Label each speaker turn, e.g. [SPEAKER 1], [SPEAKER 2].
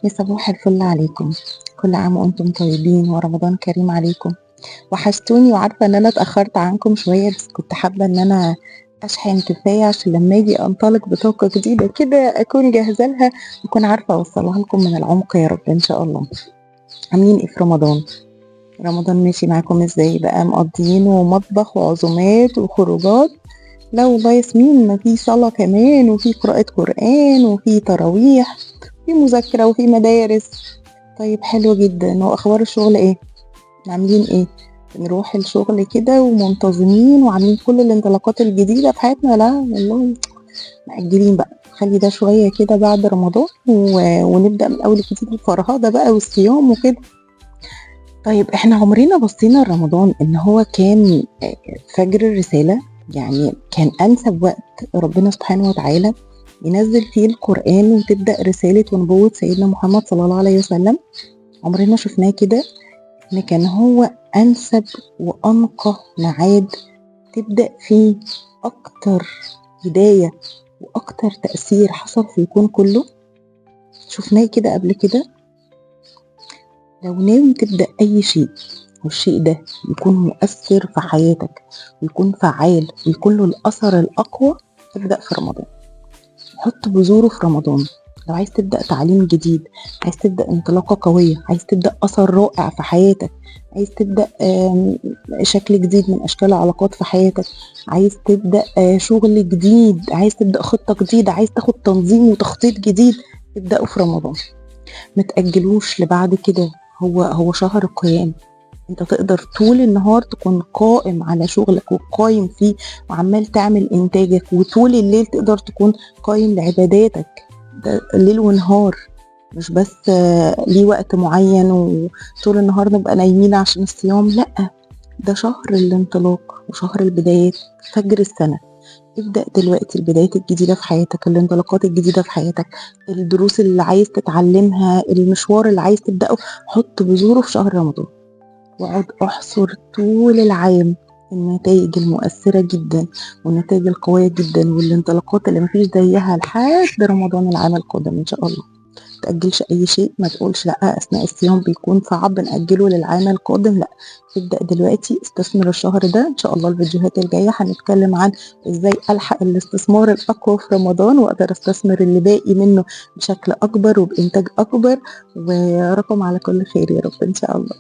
[SPEAKER 1] يا صباح الفل عليكم، كل عام وانتم طيبين ورمضان كريم عليكم. وحشتوني وعارفة ان انا اتأخرت عنكم شوية، بس كنت حابة ان انا اشحن كفاية عشان لما اجي انطلق بطاقة جديدة كده اكون جاهزة لها واكون عارفة اوصلها لكم من العمق يا رب ان شاء الله. عاملين ايه في رمضان؟ رمضان ماشي معاكم ازاي بقى؟ مقضيينه مطبخ وعزومات وخروجات؟ لا والله ياسمين، ما في صلاة كمان وفي قراءة قرآن وفي تراويح وفي مذاكرة وفي مدارس. طيب حلو جدا. واخبار الشغل ايه؟ عاملين ايه؟ بنروح الشغل كده ومنتظمين وعاملين كل الانطلاقات الجديدة في حياتنا؟ لا والله مأجلين بقى، خلي ده شوية كده بعد رمضان ونبدأ من أول جديد الفرهدة بقى والصيام وكده. طيب احنا عمرنا بصينا لرمضان ان هو كان فجر الرسالة، يعني كان أنسب وقت ربنا سبحانه وتعالى ينزل فيه القرآن وتبدأ رسالة ونبوة سيدنا محمد صلى الله عليه وسلم. عمرنا شفناه كده إن كان هو أنسب وأنقى ميعاد تبدأ فيه أكتر هداية وأكتر تأثير حصل في الكون كله. شفناه كده قبل كده. لو ناوي تبدأ أي شيء والشيء ده يكون مؤثر في حياتك ويكون فعال ويكون له الأثر الأقوى، ابدأ في رمضان. حط بذوره في رمضان. لو عايز تبدأ تعليم جديد، عايز تبدأ انطلاقة قوية، عايز تبدأ أثر رائع في حياتك، عايز تبدأ شكل جديد من أشكال العلاقات في حياتك، عايز تبدأ شغل جديد، عايز تبدأ خطة جديدة، عايز تاخد تنظيم وتخطيط جديد، ابدأوا في رمضان. ما تأجلوش لبعد كده. هو شهر القيام، انت تقدر طول النهار تكون قائم على شغلك وقايم فيه وعمال تعمل انتاجك، وطول الليل تقدر تكون قايم لعباداتك. ده ليل ونهار، مش بس ليه وقت معين وطول النهار نبقى نايمين عشان الصيام. لا، ده شهر الانطلاق وشهر البدايات، فجر السنة. ابدأ دلوقتي البدايات الجديدة في حياتك، الانطلاقات الجديدة في حياتك، الدروس اللي عايز تتعلمها، المشوار اللي عايز تبدأه، حط بذوره في شهر رمضان. واقعد احصر طول العام النتائج المؤثرة جدا والنتائج القوية جدا والانطلاقات اللي مفيش زيها لحد رمضان العام القادم ان شاء الله. متأجلش اي شيء، ما تقولش لا اثناء الصيام بيكون صعب نأجله للعام القادم، لا ابدأ دلوقتي، استثمر الشهر ده ان شاء الله. الفيديوهات الجاية هنتكلم عن ازاي الحق الاستثمار الاقوى في رمضان واقدر استثمر اللي باقي منه بشكل اكبر وبانتاج اكبر. ورقم على كل خير يا رب ان شاء الله.